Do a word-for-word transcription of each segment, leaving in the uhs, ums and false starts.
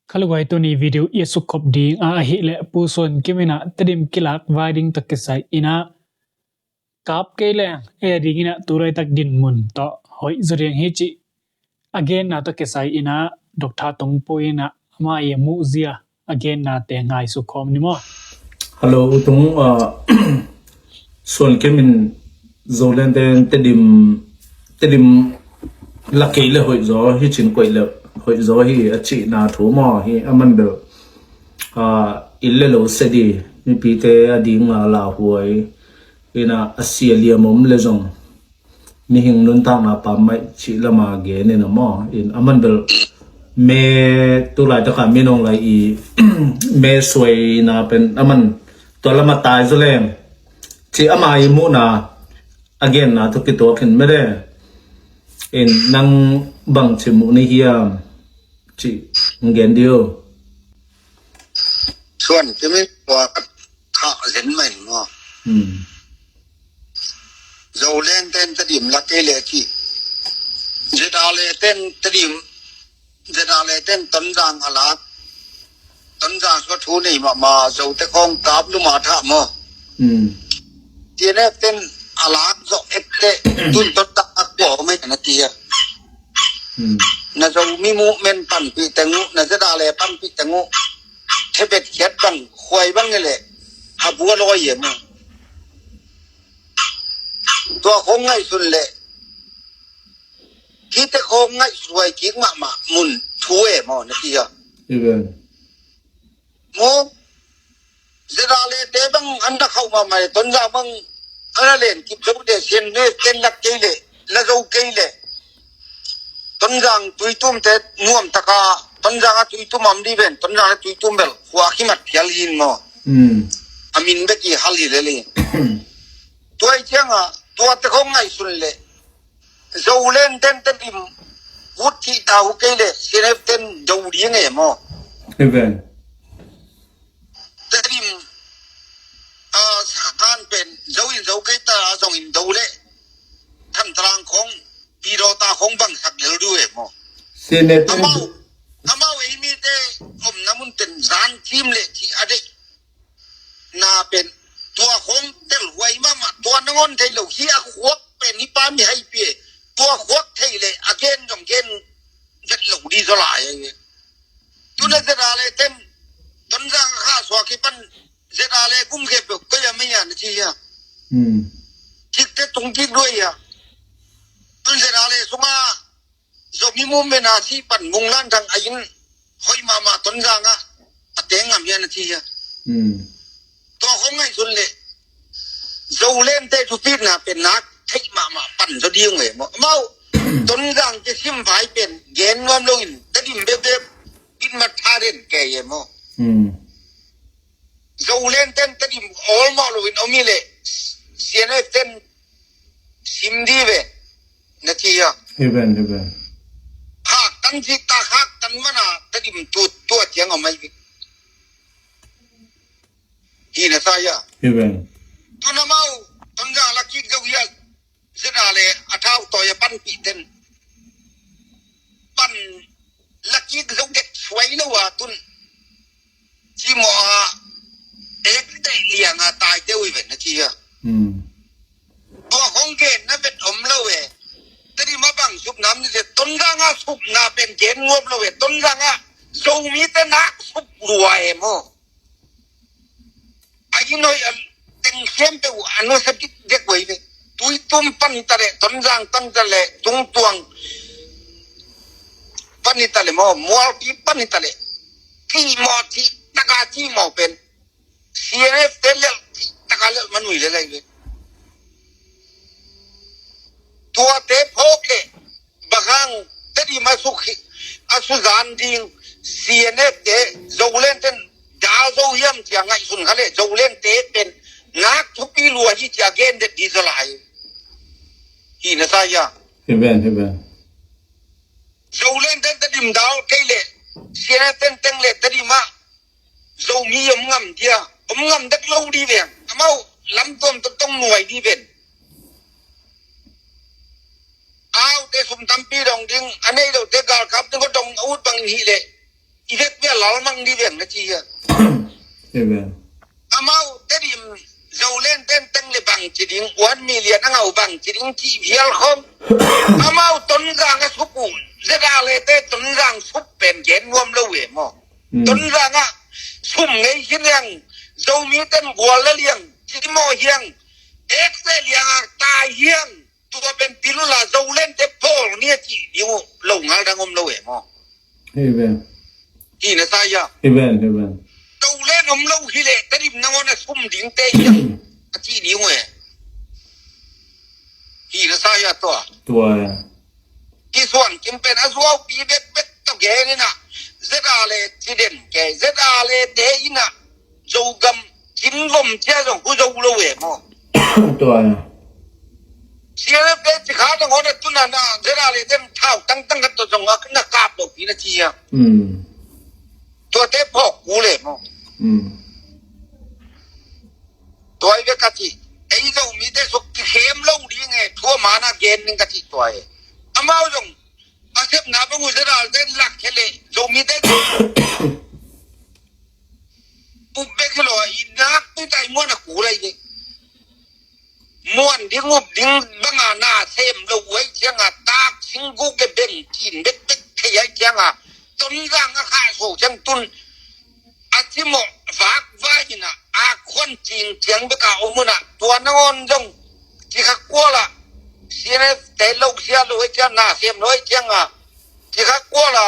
Khaluai tuni video i a sukkhop ding a ahih leh Pu Suan Kim in ah Tedim kilak vai ding tawh kisai in ah kap kei leng ei a ding in ah tu laitak dinmun tawh hoih zaw ding hi cih a genna tawh kisai in ah Doctor Tung Pui in ah ama i a muhzia a gennate ngaihsut khawm ni maw? Hello, U Tung, ah, Suan Kim in Zoland ten Tedim, Tedim la kei le hoih zaw hi cin koih le hoih zaw hi a cihna thu maw hi a man bel, ah, inn le lo se di mipite a ding a lauhuai in ah a sia liam om le zong mihing nuntakna pammaih cih lama gen in a maw in a man bel me tu laitaka minung lai i me suaina pen a man tua lama tai zaw leng cih ama i muhna a genna thu kituak in mede in nang bang cih muh ni hiam cih gen dio. Suan Kim in tua ka thah zen mah in maw. Hmm. Zoland ten Tedim la kei le ki. Zedale ten Tedim, Zedale ten Tonzang a lak. Tonzang sua thu nei mahmah Zote khawng kap lum a thah maw. Hmm. T N F ten a lak zawh et teh tun Tonzang a kua om e na ti a. Hmm. Na Zomi movement panpih teng uh, na Zedale panpih teng uh. Thebet khiat bang, khuai bang e le a bua lawi e maw. Tua khawng ngaihsun leh hihte khawng ngaihsuai kik mahmah mun thu e maw na ti a. Amen. Maw, Zedale te bang an na khauh mahmah e, Tonzang bang an na len kip zo de, sian ne ten lak kei le, la zo kei le. Tonzang tuitum te nuam taka, Tonzang a tuitum am di ven, Tonzang a tuitum bel khua khimat phial hin maw. Hmm. A min bek i hal hi lel hi. Tua i cianga, tua te khawng ngaihsun le Zoland ten Tedim vut thih ta uh kei le C N F ten do ding e maw. Amen. Tedim, ah, sakan pen zo in zo kei ta zong in do le Thantalang khong pido ta khong bangsak lel du e maw. C N F ten amau, amau ei mite omna mun ten zan kim le ci a dei. Na pen tua khong tel huai mahmah, tua nangon thei lo hi a khuak pen hi pa mi hai pie. Tua khuak thei le a gen zong gen vet lo di zaw lai. Tuna Zedale ten Tonzang a kha suak hi pan Zedale gum khe peuh koi a mei a na ci hia. Hmm. Kikte tung kik duai hia. Tun Zedale sunga Zomi movement a si pan Munglan Thang a in hoih mahmah Tonzang ah a teng ngam hia na ci hia. Hmm. Tua khong ngaihsun le Zoland te thupitna pen nak theih mahmah pan zaw ding e maw. Amau Tonzang ke sim vai pen gen nuam lo in Tedim bebek in mat tha den ke e maw. Hmm. Zoland ten Tedim awl mawh lo in om hi le C N F ten sim di ve na ci hia. Hi ven, hi ven. Khak tan ci ta khak tan mana Tedim tu tua ciang a mai hi. Hi na sa hia. Hi ven. Tuna mau Tonzang la kik zo hia. Zedale a thau tawi a panpih ten pan la kik zo dek suai lo a tun. Ci maw a ek teh liang a tai te ui ven na ci hia. Hmm. Tua khong gen na vet om lo e. Tedim a bang supna om ni se Tonzang a supna pen gen ngop lo e. Tonzang a Zomi te nak sup lua e maw. A inn hoih a teng khempeuh uh a nusia dikdek uh hi ve. Tuitum pan hi ta leh, Tonzang pan hi ta leh, Tungtuang pan hi ta leh maw, Mualpi pan hi ta leh, cihmawh cih taka cihmawh pen C N F te lelh cih taka lelh man uh hi lel ahi ve. Tuate phawk leh bang hang Tedim a suk hi, a suzan ding C N F te Zoland ten dal zo hiam cia ngaihsun kha le Zoland te pen nak thupi lua hi cia gen det di zaw lai. Hi na sa hia. Hi ven, hi ven. Zoland ten Tedim dal kei le C N F ten teng le Tedim ah Zomi om ngam dia, om ngam dek lo di veng. Amau lamtuam tawh tong nuai di ven. Aute sum tampi dong ding, a nei lote galkap ding ko dong a ut bangin hi leh i vek bia Lalmang di veng na ci hia. Amen. Amau Tedim Zoland ten teng le bang ci ding, one million a ngau bang ci ding ci vial khom. Amau Tonzang a supu, ZRA le te Tonzang sup pen gen nuam lo ve maw. Mm. Tonzang a sum ngei khin liang, Zomi ten gual la liang, ci maw hiang, ek te liang a tai hiang. Tua pen pilula Zoland te pawl ni a ci ding uh lo ngal dang om lo e maw. Hei ve. Hi na sa ya. Hei ve, hei ve. Zoland om lo hi le Tedim nangawn a sum ding te hi a ci ding uh e. Hi na sa ya tua. Tua e. Kisuan kim pen a zuau pi bek bek tawh gen ina. ZRA le ci den ke. ZRA le te ina. Zogam cin vom cia zong hu zo lo e maw. Tua. Sia le pe ci kha dang hona tuna na ZRA le dem thau tang tang khat to zong a na kap lo pi na ci a. Mm. Tua te phawk ku le maw. Mm. Tua i ve ka ci. Ei Zomi te suk ki khem lo ding e, thua mana gen ning ka ci tua e. Amau zong a sepna bang u ZRA le den lak khe le Zomi te. Pu bek hi lo a, i nak tu tai muan a ku lai ni. Muan ding up ding bang a na sem lo wai ciang a tak sing guk e beng kin bek bek thei ai ciang a. Tonzang a kha so ciang tun a ci mo vak vai in a, a khuan cing ciang bek a om un a. Tua nangawn zong ci kha kual a. CNF te lo sia lo wai ciang na sem lo wai ciang a. Ci kha kual a.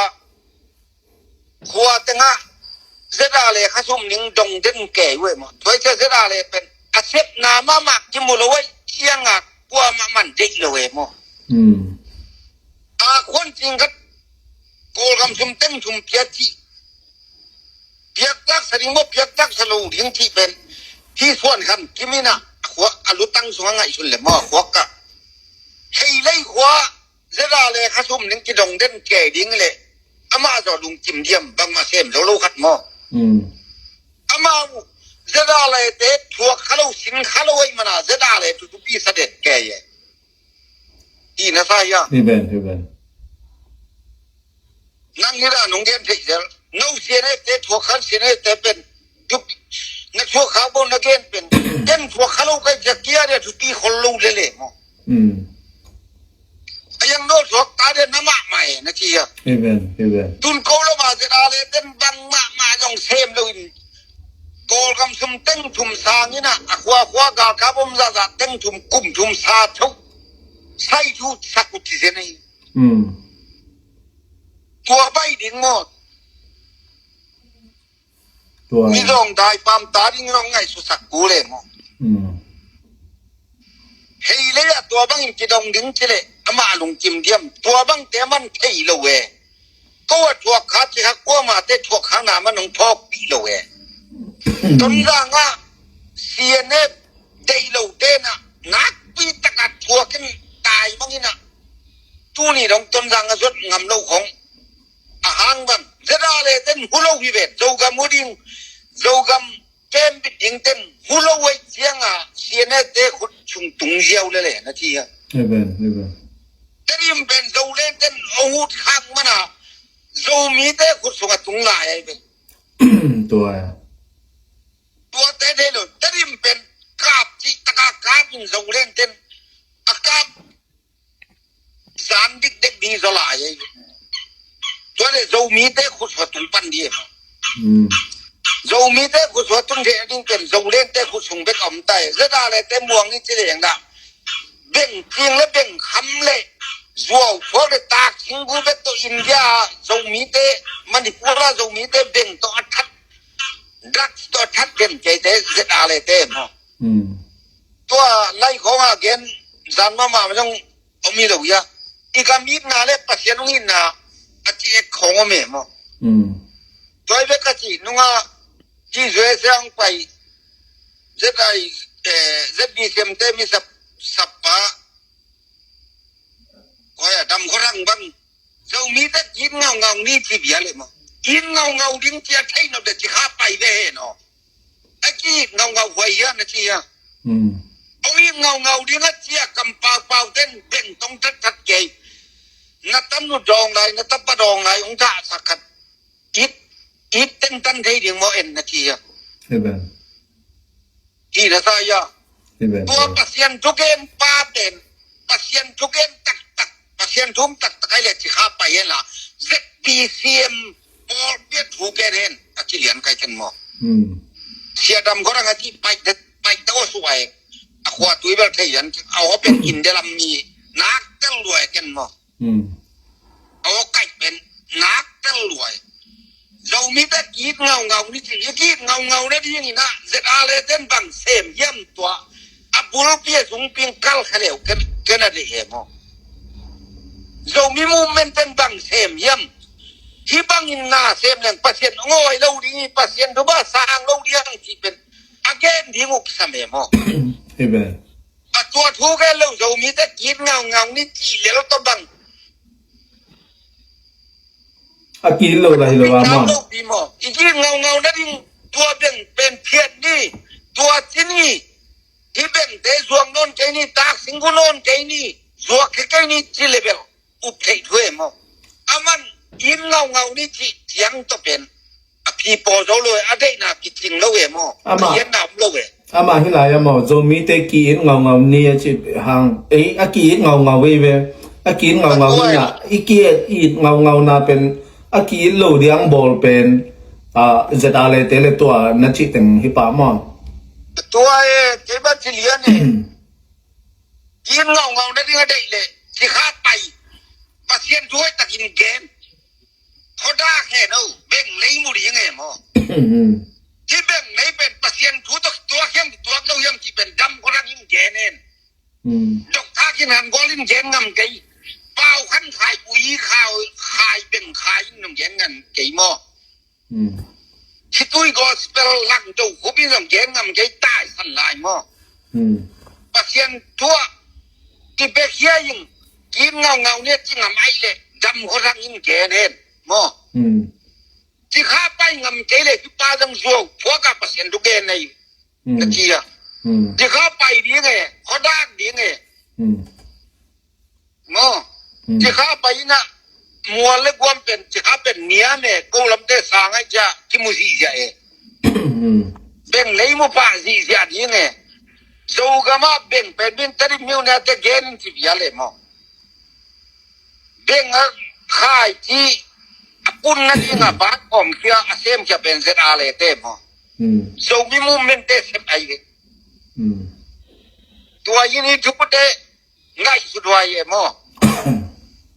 Khua tengah ZRA le khasum ning dong den kei uh e maw. Thuai cia ZRA le pen a sepna mahmah kimu lo uh e, ciangah kuamah man deih lo e maw. Hmm. A khuan cing khat Kawlgam sum teng thum pia cih. Piaktak sa ding maw, piaktak sa lo ding cih pen. Hi suan khan kiminah khua a lutang sungah ngaihsun le maw, khuak kah. Hei lei khua ZRA le khasum ning kidong den kei ding le amah zawh lungkim diam bangmah sem zo lo khat maw. Hmm. Amah uh ZRA le te thuak kha lo sin kha lo ei mana ZRA le tutupi sa den kei e. Hi na sa hia. Hi ben, hi ben. Nang hi dah nong gen theih zel. No CNF te thuak kha CNF te pen. Tup, na thuak kha bo na gen pen. Ken thuak kha lo kai kia kia dia tupi khol lo lele maw. Hmm. A yang no thuak ta de na mahmah e na ci a. Amen, amen. Tun ko lo ma ZRA le ten bang mahmah zong sem lo in. Kawlgam sum teng thum sang in a, a khua khua galkap om zahzah teng thum kum thum sa tho. Sai thu sak uh ci zen ahi. Hmm. Tua bai ding maw. Tua. Mi zong dai pam ta ding zong ngaihsutsak ku le maw. Hmm. Hei le a tua bangin kidong ding ci le amah lungkim diam tua bangte man thei lo e. Ko a thuak kha ci kha kuamah te thuak kha na man hong phawkpih lo e. Hmm. Tonzang ah CNF deih lo te na nakpi taka thuak in tai bangin a. Tuni dong Tonzang a zuat ngam lo khong. A hang bang. ZRA le ten hu lo hi vet. Zogam hu ding. Zogam kem bit ding ten hu lo wei ciang a. CNF te khut sung tung ziau le le na ci a. Amen, amen. Tedim pen Zoland ten ong ut khak mana. Zomi te khut sung a tung lai ai pen. Tua. Tua te de lo. Tedim pen kap ci taka kap in Zoland ten. A kap Zan dikdek ding zaw lai ei. Tua le Zomi te khut sua tung pan ding e maw. Hmm. Zomi te khut sua tung thei ding pen Zoland te khut sung bek om tai. ZRA le te muang i ci leng dah. Beng cing le beng kham le. Zuau phuak le tak singgu bek tawh India Zomi te Manipur a Zomi te beng tawh a that. Drugs tawh a that beng kei te ZRA le te maw. Hmm. Tua lai khong a gen zan mahmah zong om hi lo ia. I gam itna le Pasian hong itna a ci ek khong om e maw. Hmm. Tua i bek a ci nunga ci zue se ang pai. Zet ai, eh, zet bi sem te mi sap, sap pa. Koi a dam kho rang bang. Zomi te ki it ngaungau ni ci bia le maw. It ngaungau ding ci a thei no de ci kha pai de he no. A ki it ngaungau huai hia na ci hia. Hmm. Ong it ngaungau ding a ci a kam paupau ten beng tong thatthat kei. Na tanu dawng lai, na tapa dawng lai, ong dah sak khat. It it tengtan thei ding maw en na ci a. Amen. Hi na sa ia. Amen. Tua Pasian thugen pa pen, Pasian thugen taktak, Pasian thum taktak ai le ci kha pai hen la. Z P C M pawl pia thugen hen a ci lian kai ken maw. Hmm. Sia dam ko rang a ci pai tet, pai ta o su ai. A khua tui bel thei yan, a o pen in de lam mi nak tel luai ken maw. Hmm. A o kai pen nak tel luai. Zomi te ki it ngaungau ni ci, ki it ngaungau na ding ina Z R le ten bang sem hiam tua. A bulpi a sungpi in kal kha leu ken, ken a de e maw. Zomi movement ten bang sem hiam. Hi bangin na sem leng Pasian ngoi lo ding, Pasian thu ba sang lo ding ci pen a gen ding uh kisam e maw. Amen. A tua thu gen lo Zomi te ki it ngaungau ni ci lel to bang. A ki it lo lai lo a maw. Lo pi maw. I ki it ngaungau na ding tua beng pen phiat ni. Tua ci ni. Hi beng te zuak nawn kei ni, tak sing gu nawn kei ni. Zuak kei kei ni ci le bel. Up theih thu e maw. Aman it ngaungau ni ci ciang to pen. A phi pawl zo lo e, a deihna kicing lo e maw. Ama. A hiatna om lo e. Ama hi lai a maw, Zomi te ki it ngaungau ni a ci hang. Ei, a ki it ngaungau vei ve. A ki it ngaungau ni na. I ki it ngaungau na pen. A ki it lo diang bawl pen. A, Z R le te le tua na ci teng hi pa maw. Tua e, kei ba ci lian e. Ki it ngaungau na ding a deih le, ci kha pai. Pasian thu hoih takin gen. Khuadak hen o, beng lei mu ding e maw. Ci beng lei pen Pasian thu tawh tuak hiam, tuak lo hiam ci pen dam khuadak in gen hen. Dok thak in han gol in gen ngam kei. Pau khan khai ui khau, khai beng khai in nong gen ngam kei maw. Khitui gospel lang do khup in zong gen ngam kei, taisan lai maw. Pasian thu a kibek hia in, ki it ngaungau ni a ci ngam ai le, dam khuadak in gen hen maw. Ci kha pai ngam kei le, hi pa zong zuau phuak a Pasian thu gen nei. Na ci a. Ci kha pai ding e, khuadak ding e. Maw. Ci kha pai ina, mual le guam pen, ci kha pen niam e, ko lamte sang ai cia, kimu zihziah e. Beng lei mu pah zihziah ding e. Zogam ah beng pen bin Tedim miu ne te gen in ci vial e maw. Beng a khai ci, a pun na ding a ban om kia, a sem kia pen Z R le te maw. Zomi movement te sem ai e. Tua in i thu te, ngaihsut huai e maw.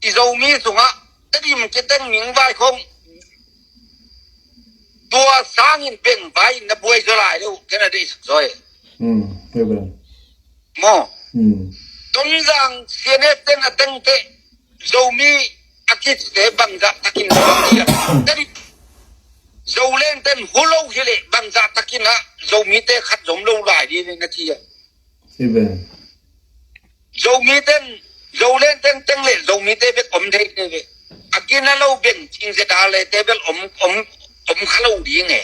I Zomi sungah Tedim kiteng ning vai khong tua sangin beng vai na buai zaw lai lo, ken a deihsak zaw e. Maw. Tonzang C N F ten a tengte Zomi a kicite bangzah takin Tedim Zoland ten hulo hileh bangzah takin a Zomite khat zom lo lai ding na ci a. Zomi ten, Zoland ten teng le Zomite bek om thei te ve. A kina lo beng cing zeta le te bel om, om, om kha lo ding e.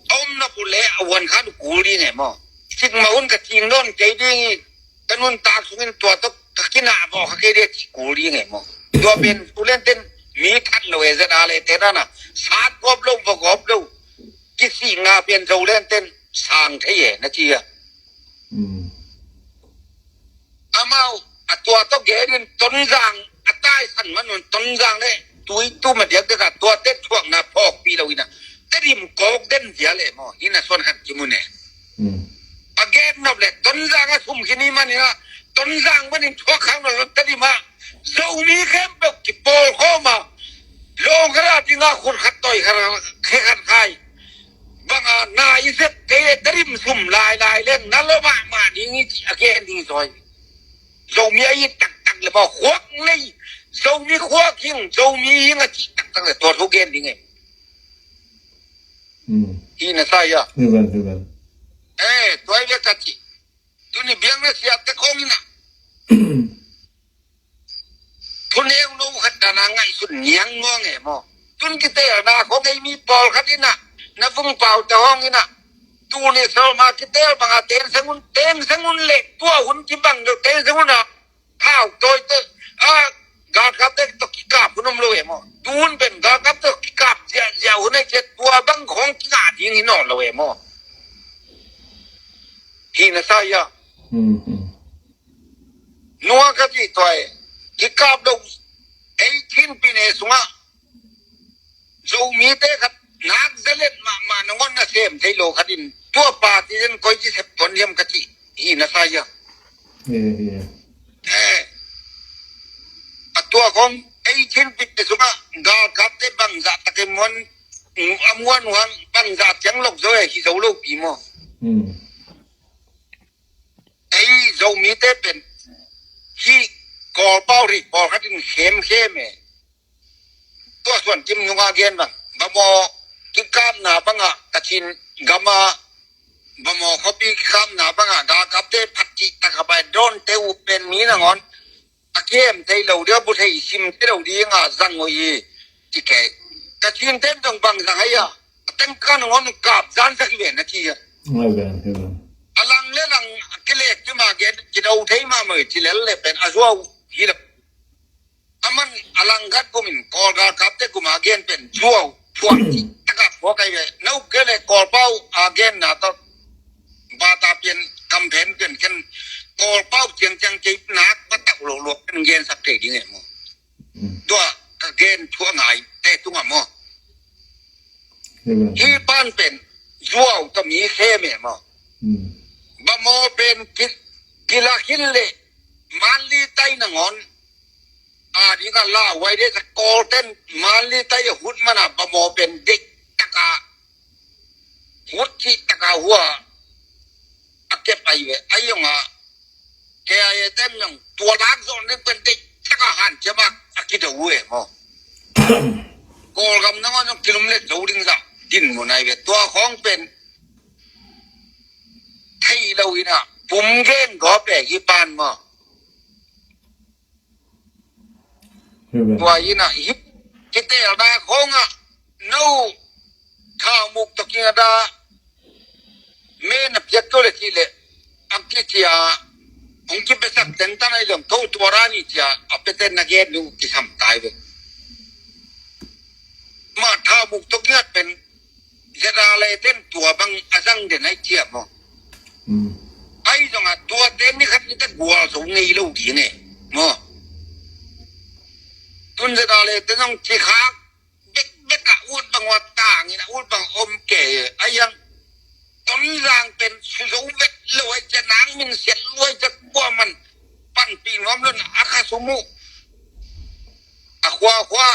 Om na pu le a wan kha du kul ding e maw. Sik ma hun ka cing non kei ding i, ka nun tak sungin tua tok ka kina bo kha kei de ci kul ding e maw. Tua ben Zoland ten mi that lo e zeta le te na na. Sat gop lo, bo gop lo. Kisih nga pian Zoland ten sang thei e na ci a. Amau a tua tawh gen in Tonzang a taisan man un Tonzang le tui tu ma diak dek a tua te thuakna phawkpi lo ina Tedim kawk den zia le maw ina suan khat kimu ne. A gen nop le Tonzang a sum khin i man ina Tonzang man in thuak khang lo Tedim a Zomi khempeuh kipawl khawm a lawng khat a ding a khut khat tawi khat khe khat khai. Bang a na i zep kei le Tedim sum lai lai leng na lo mahmah ding i cih a gen ding zaw hi. Zomi a i taktak le maw khuak nei Zomi khuak hing Zomi hing a cih taktak le tua thu gen ding e. Hi na sa ia. Hi ven, hi ven. Eh, tua i le ka cih. Tuni biang na siate khong ina. Thuneu no khat dana ngaihsun niang nuang e maw. Tun kitelna khong ei mi pawlkhat ina na vung pau te hong ina. Tuni sawma kitel banga tenseng un tenseng un le tua hun kibang deuh tenseng un a. Thau tawi te a galkapte tawh kikap hun om lo e maw. Tun pen galkapte tawh kikap Tua bang khong kingah ding hi nawn lo e maw? Hi na sa ia. Nua ka cih tua e. Kikap lo ei Chin pine sungah Zomite khat nak zalet mahmah nangawn na sem thei lo khat in tua party den koi ci sep tuan hiam ka cih hi na sa ia. Eh, a tua khong ei Chin pine sungah galkapte bangzah takin muan a muan uh hang bangzah ciang lok zo e hi zo lo pi maw? Ei Zomite pen hih Kawlpau ri pawlkhat in khemkhem e. Tua suan kim nunga gen bang bamaw kikapna bangah Kachin gama bamaw khuapi kikapna bangah galkapte phat cih taka bai dawnte uh pen mi nangawn a kem thei lo dia bu thei sim thei lo dinga zang uh hi. Ti kei Kachin ten zong bang zang hai a a tengka nangawn kap zan sak hi ve na ci a. A lang le lang a kilek ci ma gen kido thei mahmah ci lel le pen a zuau hi lo. A man a langkhat kumin Kawlgal kapte kuma gen pen zuau phuak ci taka phuak ai ve. No ke le Kawlpau a genna tawh bata pian kamphen pian ken Kawlpau ciangciang kei nak batak luakluak ken gensak thei ding e maw? Tua ka gen thuah ngai te tunga maw? Hi pan pen zuau tawh mi khem e maw? Bamaw pen ki- kilakhin le manli tai nangawn a dinga lauhuai de sa Kawlten manli tai a hut mana bamaw pen deih taka hut cih taka hua a kep ai ve. Ai zong a K I A ten zong tua lak zawh ning pen deih taka hanciam a kido uh e maw? Kawlgam nangawn zong kilum let zo ding zah din mun ai ve. Tua khawng pen thei lo in a pum gen gawp e hi pan maw? Tua in a hi kitelna khawngah no thaumuk tawh kingah dah me na piak tua le cih leh a kicia hong kipiasak tengtan ahi zong tho tua ra ni cia a peten na gen nu kisam tai ve. Mah thaumuk tawh kingah pen ZRA le ten tua bang a zang den ai cia maw? Ai zong a tua ten ni khat ni ta gual zo ngei lo ding e maw? Tun ZRA le ten zong ci khak bekbek a ut bang ua tangin a ut bang om ke a yang Tonzang pen suzo vet lo ai cia nang min siat lo ai cia kuaman panpi nuam lon a kha sum uh a khuakhua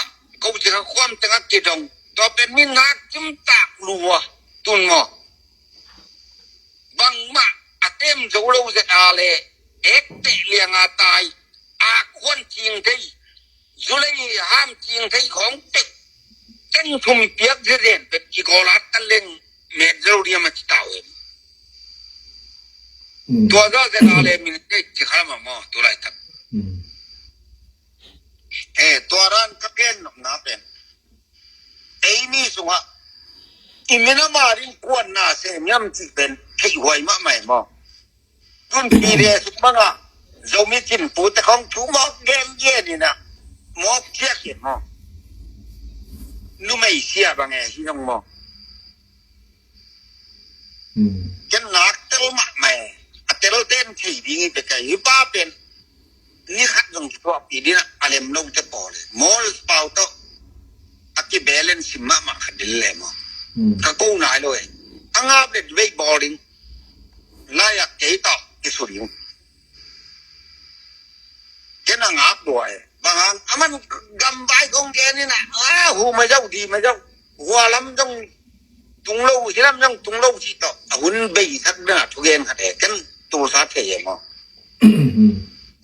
ko ci kha khuam teng a kidong tua pen min nak cim tak lua tun maw? Bangmah a tem zo lo zet a le ek teh lianga tai a khuan cing thei zulei ham cing thei khawng pek teng thum piak zeren pek kigawlat tan leng met zo diam a ci tau em? Tua zo zet a le min kei ci khala ma maw tu lai tak. Eh, tua ran ka gen nopna pen eini sungah i minam a ding kuanna semiam cih pen theih huai mahmah e maw? Tun pide suk bangah Zomi Chin pute khong thu mawk gen gen inah mawk ciak in maw? Numei sia bang e hi zong maw? Ken nak tel mahmah e. A tel ten thei ding i pe kai hi pa pen ni khat zong kituahpih dinah a lem lo te pawl e mawl pau tawh a kibalance sim mahmah khat ding le maw? Ka ko nai lo e. A ngap le debate bawl ding lai-ah kei tawh kisu ding. Ken a ngap lua e. Bang hang a man gamvai kong gen inah a hu mai zau di mai zau hua lam zong tung lo hi lam zong tung lo cih tawh a hun bei thak dana thugen khat e ken tulsa thei e maw?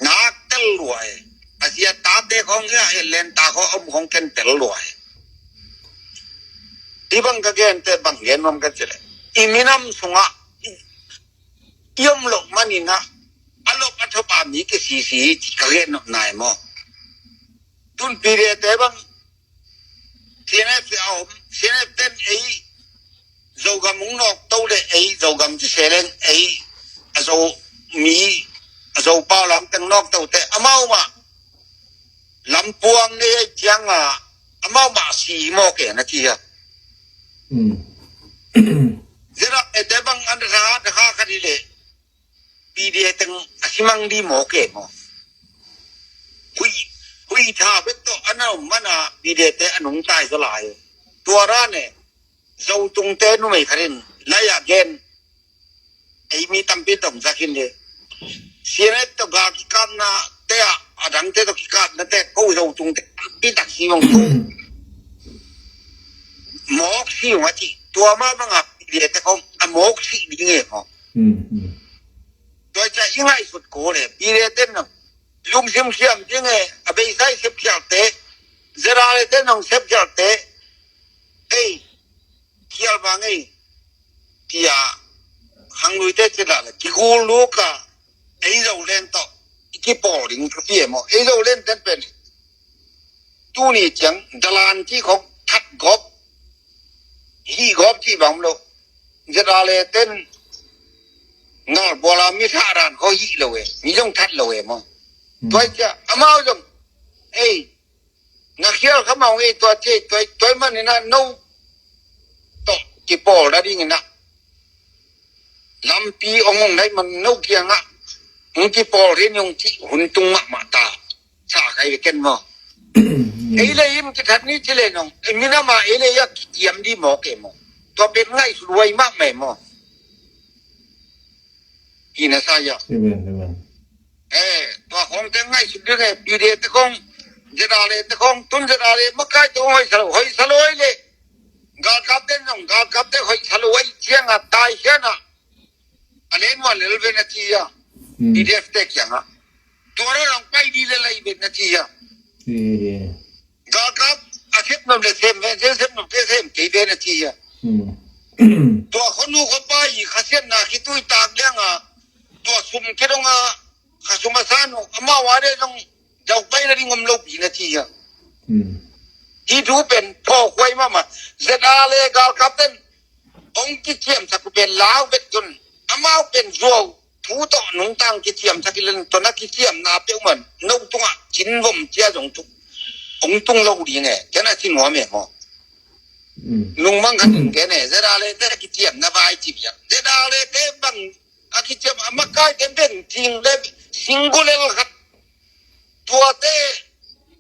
Nak tel lua e. A zia tate khong hia e len ta kho om khong ken tel lua e. I bang ka gen te bang gen nuam ka ci le i minam sungah i om loh maninah a lop a thopa mi ke sisi ka gen nop nai maw? Tun pide te bang CNF a om, CNF ten ei Zogam hong nawk to le ei Zogam ci seleng ei a Zo mi a Zo pau lam teng nawk to te amau mah lampuang ne ei cianga amau mah si maw ke na ci a. Zera ete bang an da da kha khat hi le. Pi de teng a simang di maw ke maw. Hui, hui tha bet to ana mana pi de te anung tai zo lai. Tua ra ne. Zotungte numei khat in lai a gen. Ei mi tampi tong zakin le. Sianet to ga kikapna te a adangte to kikapna te ko zotungte tampi tak si mong tu. Mawk si mong a ci tua ma banga pi de te kong a mawk si ding e kong. Tua ca i ngaihsut ko le pi de ten no. Lungsim siam ding e a beisai sep khial te. Zera le ten nong sep khial te. Ei. Khial bang ei. Tia. Hang lui te ci la la. Kigul lu ka. Ei zo len to. I kipawl ding ka pia maw. Ei zo len ten pen. Tuni ciang dalan ci khok that gop. Hi gop ci bang lo. Zet a le ten. Ngal buala mi tha ran ko hi lo e. Mi zong that lo e maw. Tuai cia. Amau zong. Ei. Na khial kha mau ngei tua ce tuai, tuai man ina no. To kipawl da ding ina. Lampi ong ong nai man no kianga. Ong kipawl rin ong ci hun tung ma ma ta. Sa kai ken mo. Ei le im ki that ni ci le nong. Ei mina ma ei le ya ki tiam di mo ke mo. Tua pen ngai su luai ma me mo. Ina sa ya. Amen, amen. Eh, tua khong te ngaihsut ding e, pi de te khong, zet a le te khong, tun zet a le makai te khong hoih sa lo, hoih sa lo hoih le. Galkap te nong, galkap te hoih sa lo hoih ciang a tai hian a. A len wa lel ve na ci a. P D F te kiang a. Tua ra nong pai di le lai ve na ci a. Galkap a sep nom le sem ve, sem nom te sem kei ve na ci a. Tua khonu khopa i khasiatna khitui tak liang a. Tua sum kidong a, kha sum a sa no, amau a de zong zau pai na ding om lo pi na ci a. Hi thu pen pho khuai mama. Zet a le galkap ten ong kiciamsak uh pen lau bet tun. Amau pen zuau thu tawh nungtang kiciamsak i len tawh na kiciamna peuh man. No tungah cin vom cia zong tuk. Ong tung lo ding e. Ken a ci nuam e maw. Lungmang khat in ken e. Zet a le te kiciamna vai ci biak. Zet a le te bang a kiciam a makai te beng ting le single el khat. Tuate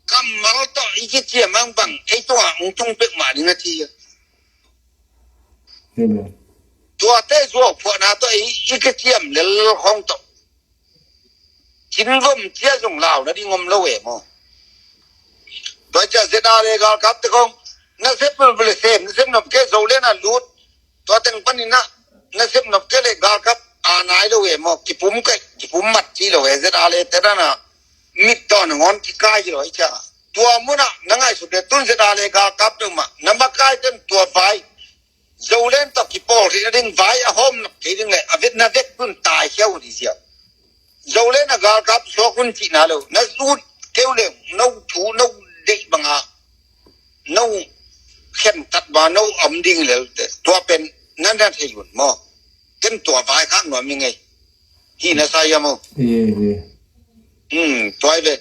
kammal tawh i kiciam ang bang ei tungah ong tung pek mah ding a ci a. Tuate zuau phuahna tawh i, i kiciam lel khong tawh. Cin vom cia zong lau na ding om lo e maw. Tua cia zet a le galkap te khong. Na sep bul bul sem, na sep nop ke zo le na lut. Tua teng panin a, na sep nop ke le galkap a nai lo e maw. Kipum kai, kipum mat ci lo e zet a le te na na. Mit tawn a ngon kikai hi lo hi cia. Tua munah na ngaihsut le tun zet a le galkap peuhmah na makai ten tua vai. Zolen tawh kipawl rih na ding vai a hawm nak kei ding le a vet na vek tun tai hiau di ziau. Zolen a galkap suak hun cihna lo na lut keu le no thu no deih banga no khen tat ba no om ding lel te tua pen na na thei hun maw. Ken tua vai khak nuam i ngei. Hi na sa ia maw. Hi, hi. Hmm, tuai ve.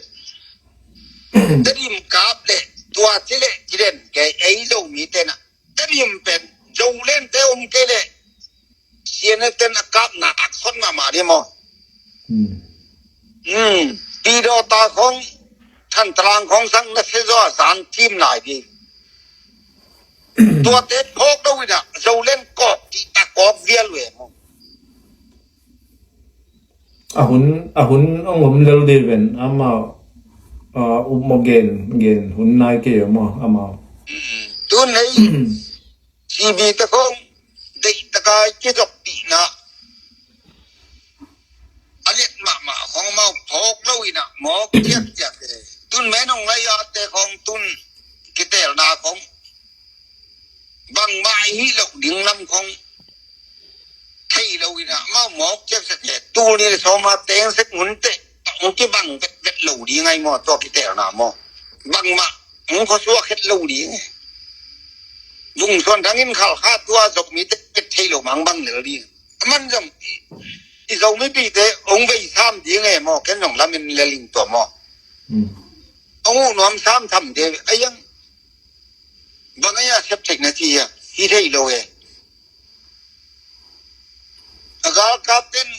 Tedim kap le tua ci le ci den ke ei zo mi tena. Tedim pen zo len te om ke le. Sian ten a kap na ak sot ma ma di mo. Hmm. Hmm. Pi do ta khong than tlang khong sang na se zo a zan tim nai di. Tua te phok do wi da zo len kok ti ta kok vial we mo. A hun, a hun ong om lel de ven, ama, a, upmo gen, gen, hun nai ke mo, ama. Tun hei, C B te khong, dei taka kizok pi na. A liat mahmah khong mau phok lo ina, mawk ciak ciak e. Tun menong lai a te khong tun, kitelna khong. Bangmah i hih loh ding lam khong. Thei lo ina, mau mawk ciak sak e. Tul ni le sawma teng sek ngun te. Ong kibang vet vet lo ding ai maw, tua kitelna maw. Bangmah, ong khuasuak het lo ding e. Vung suan thangin khalkha tua zok mi te vet thei lo mang bang lel ding. A man zong, i, i Zomi pi te, ong vei sam ding e maw, ken zong lamin lel ing tua maw. Ong uh nuam sam tham de, a yang. Bang a ia sep thei na ci ia. hi thei lo e. A galkapten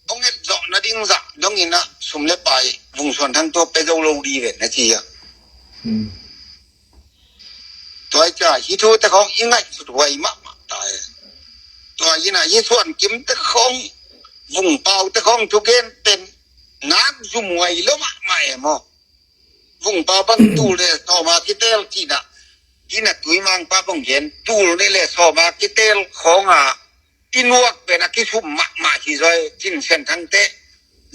hong et zawh nading zah dongin ah sum le pai Vung Suan Thang tua pe zo lo dih ve na ci a. Tua i ca hi thu te khawng i ngaihsut huai mahmah ta e. Tua in ah hi Suan Kim te khawng, Vung Pau te khawng thugen pen nak zum huai lo mahmah e maw. Vung Pau bang tul le sawma kitel cihna, ina Tuimang pa bang gen tul ni le sawma kitel khawng a i nuak pen a kisum mahmah hi zaw e. Cin Sian Thang te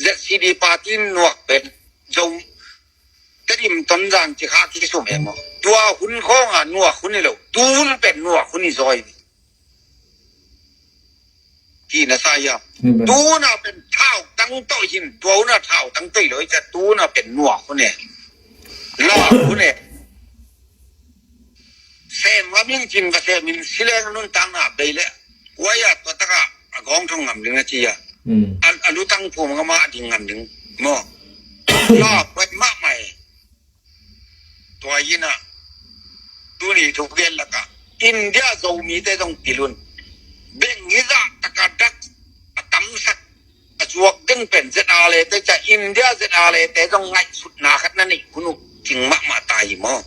Z C D party nuak pen Zo Tedim Tonzang ci kha kisum e maw. Tua hun khawng a nuak hun hi lo, tu hun pen nuak hun hi zaw e. Hi na sa ia. Tu hun a pen thau tang tawh hin, tua hun a thau tang tawh hi lo i ca, tu hun a pen nuak hun e. Lak hun e. Sem ngam ing cin va sem in, si leng nuntakna bei le. Huai a tua taka a gawng thong ngam ding na ci a. A, a lutang phum ngam a ding ngam ding maw. Lak huai mahmah e. Tua in ah tuni thugen lakah India Zomite zong pil un. Beng hi zah taka dak a tamsak a zuak ding pen Z R A te ca, India Z R A te zong ngaihsutna khat na neih hun uh cing mahmah ta hi maw.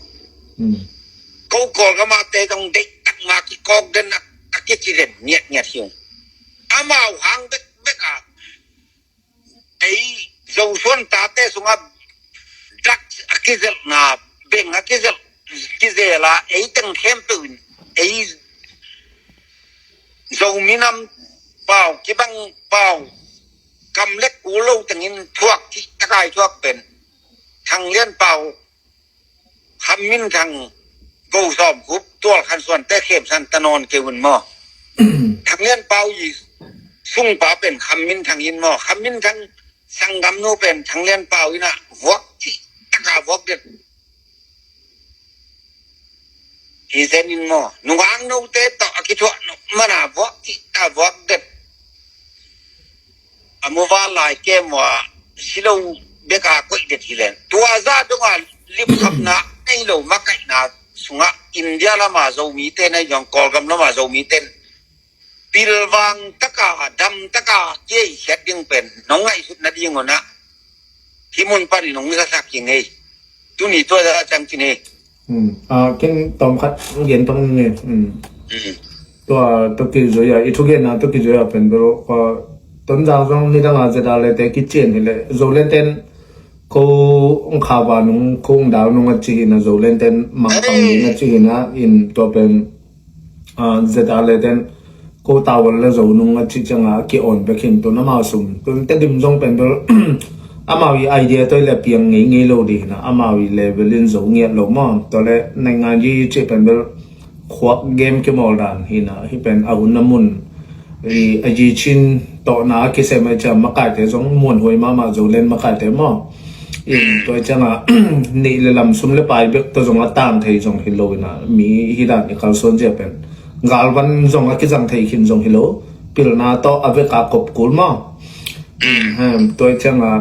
Ko Kawlgam a te zong deih tak ma kikawk den a, a kici den ngiatngiat hi ung. Amau hang bekbek a ei Zosuan tate sungah dak a kizelhna, beng a kizelh, kizel a ei teng khempeuh in ei Zomi nam pau, kibang pau, kam le kul lo tengin thuak cih takai thuak pen Thang Lian Pau, Kham Min Thang, Go Sawm Khup, Tual Khan Suan te khemsan ta nawn kei un maw. Thang Lian Pau i sungpa pen Kham Min Thang in maw, Kham Min Thang sanggamnu pen Thang Lian Pau in ah vuak cih taka vuak det hi zen in maw, nungaknote tawh a kithuah nop mana vuak cih ta vuak det. A muval lai kem uh a si lo bek a koih det hi leng, tua zah dong a limkhapna nei lo makaihna sungah India lam a Zomite na hi zong, Kawlgam lam a Zomite in pilvang taka, dam taka kiei khiat ding pen nong ngaihsut nading un ah hih mun pan in hong zasak hi ngei. Tuni tua zah ciang ci ni. Hmm. Ah, ken tawm khat gen tong ni. Hmm. Hmm. Tua, tua kizui a, i thugenna tua kizui a pen bel, ah, Tonzang zong nidang a Z R A te kician hi leh, Zoland ten ko hong kha va nung, ko hong dal nung a ci hi na, Zoland ten mangpang ding a ci hi na, in tua pen, ah, Z R A ten ko tawal le zo nung a ci ciang a ki-on bek hin, tun amau sum. Tun Tedim zong pen bel, amau i idea tawh i le piang ngeingei lo dih hi na, amau i level in zo ngiat lo maw. Tua le naingan yi ci pen bel khuak game kimawl dan hi na, hih pen a hun a mun, i, a yi cin tawhna a kisem a i ciang makaite zong muanhuai mahmah, Zoland makaite maw. In tua i ciang a nih le lam, sum le pai bek tawh zong a tang thei zong hi lo in a, mi hi dan i kalsuan zia pen galvan zong a kizang thei khin zong hi lo, pilna tawh a vek a kop kul maw. Hem, tua i ciang a,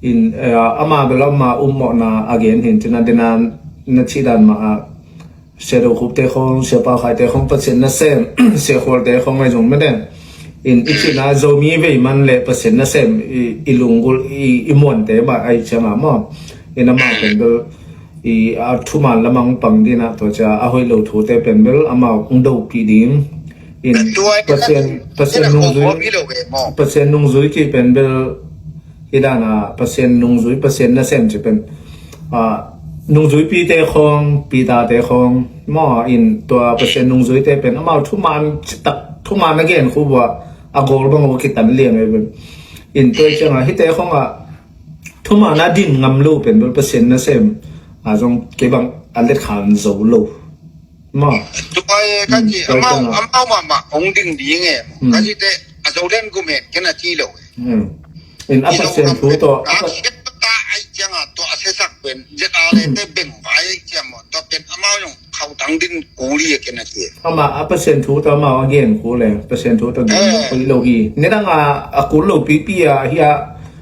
in, eh, ama bel ama ummawhna a gen hin cin a, dena na cih dan mah a, Sia Do Khup te khong, Sia Pau Khai te khong Pasian nasem, Sia Khual te khong ai zong mete. In i cihna Zomi vei man le Pasian nasem i, i lunggulh, i, i muante mah ai ciang a maw. In amau pen bel i a thuman lamang pang ding a, tua cia a hoih lo thute pen bel amau hong dopih ding. In Pasian, Pasian nungzui, Pasian nungzui cih pen bel hi dan a, Pasian nungzui, Pasian nasem cih pen, ah, nungzuipite khong, pitate khong maw, in tua Pasian nungzuite pen amau thuman citak, thuman a gen khu bua, a gol bang uh kitan liang e pen. In tua ciang a hite khong a thuman a din ngam lo pen bel Pasian nasem a zong kei bang a let khan zo lo. Maw. Tua e ka ci, amau, amau mahmah hong ding ding e. Ka ci te, a Zoland gum hen ken a ci lo e. In a Pasian thu tawh, a khiat ta ai ciang a tua a siasak pen Z R A te beng vai ai ciang maw, tua pen amau zong khautang din kul hi e ken a ci e. Amah a Pasian thu tawh amau a gen kul e, Pasian thu tawh gen kul lo hi. Nidang a, a kul lo pipi a hi a,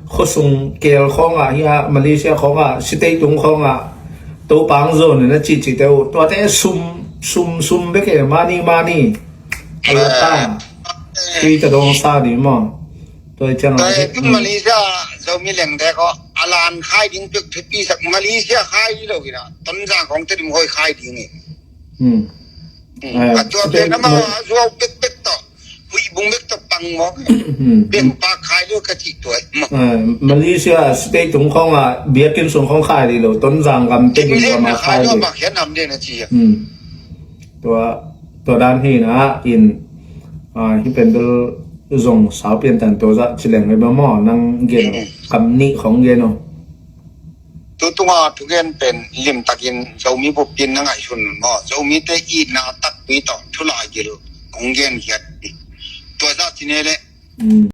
khuasung kel khawng ah hi a, Malaysia khawng ah, sitei tung khawng ah, Topa hong zawn in a cihcihte uh, tuate sum Sum, sum bek e, money, money. A la ta. Tui ka dong sa di maw. Tua i ciang a. Malaysia Zomi leng dek aw. A lan khai ding pek thupi sak Malaysia khai di lo kina. Tonzang khong Tedim khoi khai ding e. Hmm. Hmm. A tua pen ama zuau pek pek tawh. Huih bung bek tawh pang maw. Hmm. Beng pak khai lo ka cih tua e. Malaysia state tung khong a biakinn sung khong khai di lo. Tonzang gam Tedim gam a khai di. Bak hian am den a ci a. Hmm. Tua, tua dan hi na in, ah, hi pen bel zong sau pian tan tua zah ci leng le ba maw, nang gen kam nih khong gen aw. Tu tunga thugen pen limtakin Zomi bup in na ngaihsun maw, Zomite itna takpi tawh thu laigil khong gen hiat. Tua zah ci ne le.